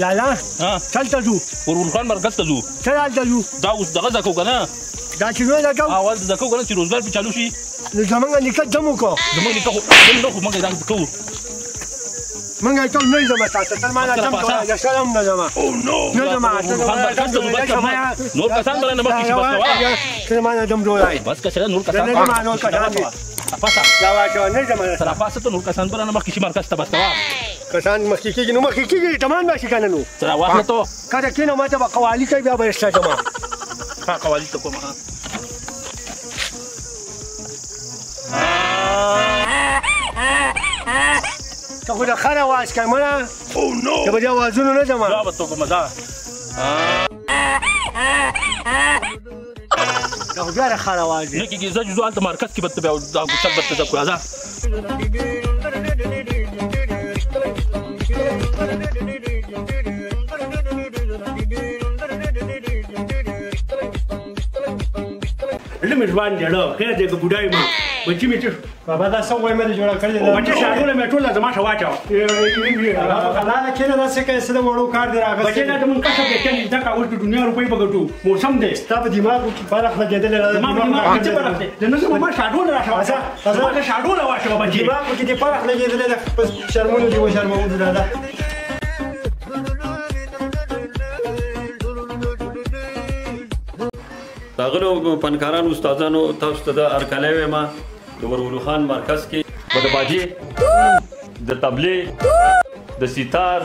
لالا چلته ځو؟ ورور خان مرکز ته ځو. څه هلته ځو؟ دا اوس دغه زده کوو که نه؟ دا چې نو زده کوو؟ اول زده کوو که نه چې روزګار پرې چالو شي. نو زمونږ نیکه دم وکړو. زمونږ نیکه خو دم نه، خو مونږ یې دا کوو. مونږ یې ټول نه ځم تاسو تل ما نه ځم، د شرم نه ځم. نه ځم. نور کسان به رانه مخکې شي، بس کوه. ته ما نه دم جوړای. بس که نور کسان نه ځم، نور کسان پاسه دا واچوه، نه ځم. سره پاسه ته نور کسان به رانه مخکې شي مرکز ته، بس کوه. کسان مخکې کېږي نو مخکې کېږي، تمام به شي که نه؟ نو سره واخله ته. کله کښېنه، ما ته به قوالي کوي، بیا به یې شته زما. ها قوالي ته کوم. ته خو د خر اواز کوې مړه. ته به دې اوازونو نه ځم. دا به ته کومه دا. دا خو بیا د خر اواز دی. نه کېږي، زه چې ځو هلته مرکز کې به ته بیا دا چل به ته زده کړو. راځه. زړه مې ځوان دی، ړه خیر دی که بوډا یم. بچي مې چې بابا دا څه غوی مې دې جوړه کړې ده؟ بچي شاډوله مې ټوله زما شه واچوه. حلاله کښېنه، داسې کوې څه د وړو کار دې راغستی. بچې دا زموږ کسب دی، کښېنه زده کړه. اوس د دنیا روپۍ به ګټو، موسم دی. ستا په دماغ کې فرق لګېدلی دی. زما په دماغ کې څه فرق دی؟ د نن زما شاډوله راشه واچوه، زما د شاډوله واچوه بچې. دماغ کې دې فرق لګېدلی دی، په شرمونو دې وشرمولو دادا. ښاغلو فنکارانو استادانو، تاسو ته دا هرکلی وایم. د ورولو خان مرکز کې به د باجې، د تبلې، د سیتار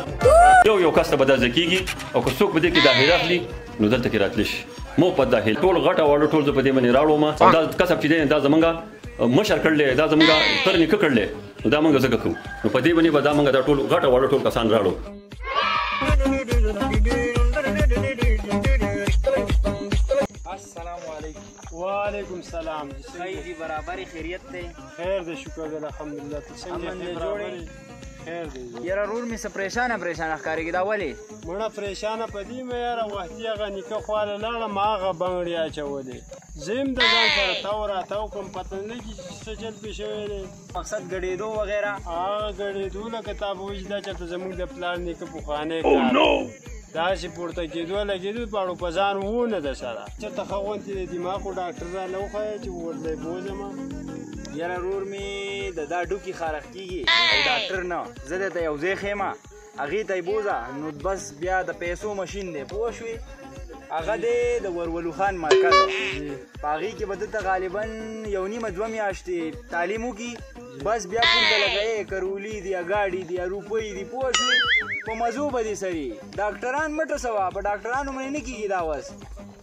یو یو کس ته به دا زده کېږي، او که څوک په دې کې داخله اخلي نو دلته کې راتلی شي. مو په داخل ټول غټه واړه ټول زه په دې باندې راوړم. او دا کسب چې دی دا زمونږ مشر کړلی، دا زمونږ تر نیکه کړلی، نو دا مونږ ځکه کوو. نو په دې باندې به دا مونږ دا ټول غټه واړه ټول کسان راوړو. السلام علیکم. وعلیکم سلام. ښه دي؟ برابرې خیریت دی؟ خیر دی، شکر دی، الحمدلله. ته څنګه امن دی؟ جوړې؟ خیر دی. یاره ورور مې څه پرېشانه پرېشانه ښکارېږي، دا ولې؟ مړه پرېشانه په دې مې یاره وختي هغه نیکه خواله لاړم، هغه بنګړې اچولې. زه هم د ځان سره تاو راتاو کړم، پته نه لګي چې څه چل پې شوی دی. مقصد ګډېدو وغیره؟ هغه ګډېدو لکه تا به وایي چې دا چېرته زموږ د پلار نیکه پخوانی کار داسې پورته کېدو لګېدو پاړو په ځان و نه ده سره. چېرته ښه غوندې د دماغو ډاکټر راله وښیه چې ورته یې بوځم. یاره ورور مې د دا ډوکي خارښ کېږي او ډاکټر نه، زه درته یو ځای ښیم، هغې ته یې بوځه، نو بس بیا د پیسو ماشین دی، پوه شوې؟ هغه دی د ورولو خان مرکز، په هغې کې به ده ته غالبا یو نیمه دوه میاشتې تعلیم وکړي، بس بیا پورته لکه یې کرولي دي، ګاډي دي، روپۍ دي، پوه شوې؟ په مزو به دې سري. ډاکټران مه ټسوه، په ډاکټرانو باندې نه کېږي دا وس،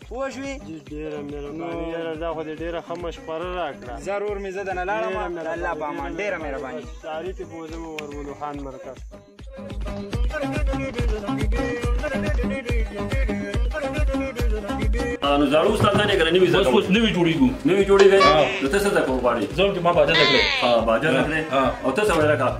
پوه شوې؟ ډېره مهرباني یاره، دا خو دې ډېره ښه مشوره راکړه. ځه ورور مې، زه درنه لاړم، د الله په امان. ډېره مهرباني. ساري ته بوځم ورولو خان مرکز. نو زاړه استادان یې که نه نوي زده اوس کوو؟ اوس نوي جوړېږو. نوي جوړېږئ؟ نو ته څه زده کوو غواړې؟ زه چې ما باجه زده کړې. ها باجه زده کړې. او ته څه وایې راکړه؟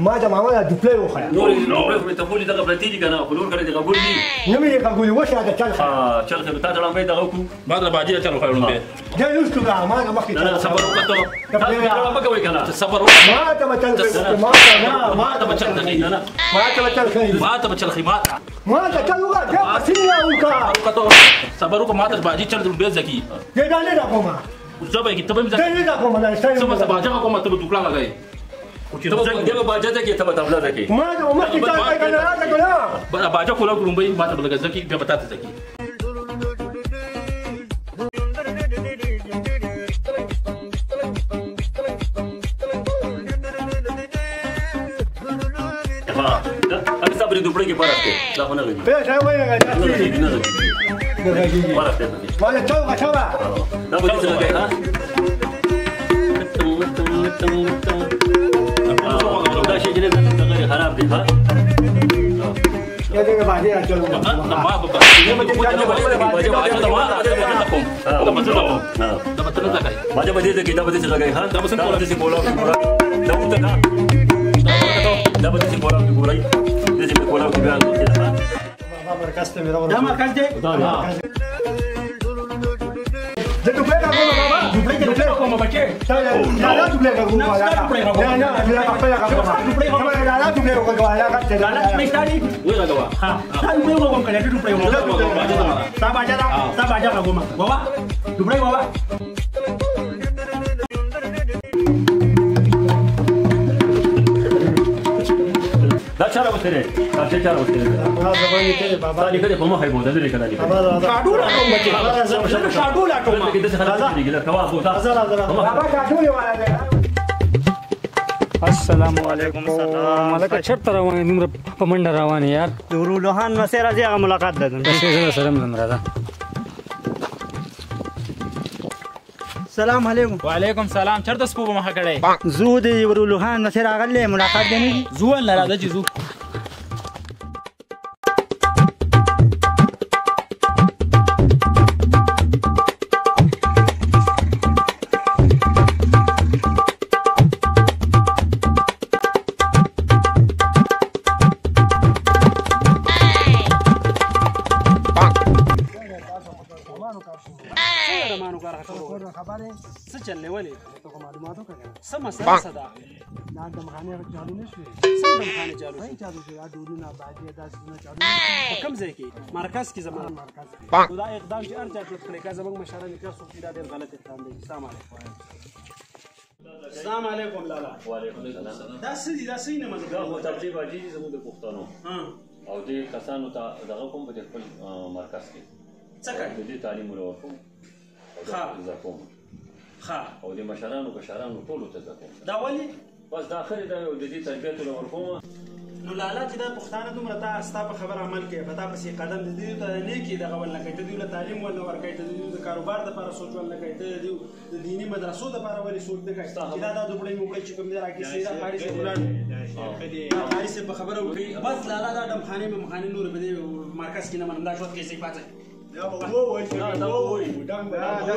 ما د ماما دا دوپلی وښیه. نورې دوپلې خو مې ته خولې دغه پرتې دي که نه، خو نور کله دې غږول دي. نه مې دې غږولي، وښیه د چل ښیه. ها چل ښیه، نو تا ته ړومبی دغه وکړو. ما د باجې چل وښیه ړومبی. دی وروستو راغی، ما د مخکې نه نه صبر وکړه ته. تاسو جګړه مه کوئ که نه. صبر وکړه. ما ته به چل ښیي، ما ته نه، ما ته به چل ښیي. نه نه ما ته به چل ښیي، ما ته به چل ښیي، ما ته ما ته چل وکړه، بیا پسې وکړه. صبر وکړه، ما ته باجې چل ړومبی زده کېږي. دی دا نه دا کومه. زه به یې ته به هم زده دی نه دا کومه، دا زه به باجه کوم، ته به دوکړه لګوې. ته به باجه زده کړې، ته به تبله زده کړې. ما ته مخکې چل ښیي که نه، راته که نه. باجه کولاو کړم، ما ته به لږه زده کړي، بیا به تا ته زده کړي. ها دا ستا په دې دوپړې کې فرق دی، دا خو نه غږېږي. بیا څه وایې؟ نه غږېږي، نه غږېږي، فرق دی پکې. ما ته چل وښیه. دا به دې څه لګوې؟ ها دا شی چې دی خراب دی. ها یا دې باندې چلو. ما به باجه به دې ځکې، دا به دې څه لګوې؟ ها دا به دې څه کولاو کې ګورئ، دا ورته کا، دا به دې څه کولاو کې ګورئ، دې چې کولاو کې بیا مرکز ته مې راوړل. دا مرکز دی؟ زه دوپلی راکوم بابا. دوپړې ته کوم بچي لالا دوپړې کوم نه نه لالا دوپړې کوم لالا دوپړې کوم لالا دوپړې ستاري وې راغوا ها تا دوپړې کوم کله دوپړې کوم تا باجا تا باجا کوم بابا دوپړې بابا. دا چا راوستی دی؟ دا چا راوستی دی؟ بابا دا لیکلی په مخه یې بوته، لرې که دا لیکلی. شاډو راکوم بچې، شاډو راکوم. دلته کې داسې خلک کېږي، لکه وا بوته. بابا کاټولې والا دی. السلام علیکم. ملکه چېرته روان یې؟ دومره په منډه روان یې یار. د ورولوهان نسې راځي، هغه ملاقات ده. زه سره ملم، راځه. سلام علیکم. وعلیکم سلام. چېرته سپو په مخه کړی؟ زه د ورولوهان نسې راغلی، ملاقات دی نه؟ ځو ولله، راځه چې ځو. څه چل دی؟ ولې څه مسله څه ده؟ دا دمخانې چالو نه شوې. څنګه دمخانې چالو شوې؟ چالو شوې، دا ډولونه باجې دا څیزونه چالو. په کوم ځای کې؟ مرکز کې؟ زموږ مرکز کې. نو دا اقدام چې هر چا چوت کړی که زموږ مشران یې څوک دي، دا ډېر غلط اقدام دی. السلام علیکم. السلام علیکم لالا. وعلیکم السلام. دا څه دي؟ دا څه نه منم. دا خو تبلې باجې دي زموږ د پښتنو، او دې کسانو ته دغه کوم په خپل مرکز کې. څه کوي؟ د دې تعلیم ور ورکوم او زده کوم. ښه. او د مشرانو کشرانو ټولو ته زده کوم. دا ولې؟ بس دا ښه دی، دا د دې تربیت له ورکوم. نو لالا چې دا پښتانه دومره تا ستا په خبره عمل کوي، په تا پسې قدم د دوی ته نیکي دغه ول نه کوي، ته دوی له تعلیم ول نه ورکوي، ته د دوی د کاروبار دپاره سوچ ول نه کوي، ته د دوی د دیني مدرسو دپاره ولې سوچ نه کوي؟ چې دا دا دوبړۍ موبړۍ چې کوم دی راکیسې، دا قاري صاحب ولاړ، دا قاري صاحب په خبره وکړي. بس لالا دا دمخانې ممخانې نورې په دې مرکز کې نه منم. دا ژوند کې ځای پاڅئ. دا به ووایي، دا به ووایي، دا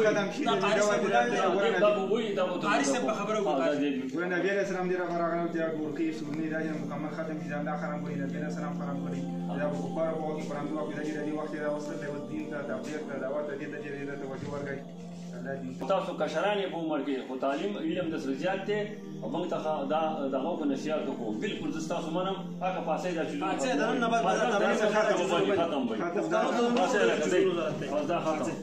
قدم شي، دا قاري صاحب ولاړ دی، دا به ووایي، دا به قاري صاحب په خبره وکړي. ګوره نبي علیه السلام ډېره راغلی چې دا ګورکۍ سورنۍ دا مکمل ختم شي، دا خرم کړي، نبي علیه السلام خرم کړي، دا په کفارو په وخت کې قرآن دعا کړي، دا چې د دې وخت یې راوستل دی، اوس دین ته، تبلیغ ته، دعوت ته، دې ته چې دې ته توجه ورکړي. تاسو کشران یې په عمر کې، خو تعلیم علم د سره زیات دی، او موږ ته دا دغه په نصیحت وکړو. بالکل زه ستاسو منم. هغه پاسې دا چې پاڅې د نن نه بعد ختم وي، پاسې راکړئ، دا ختم.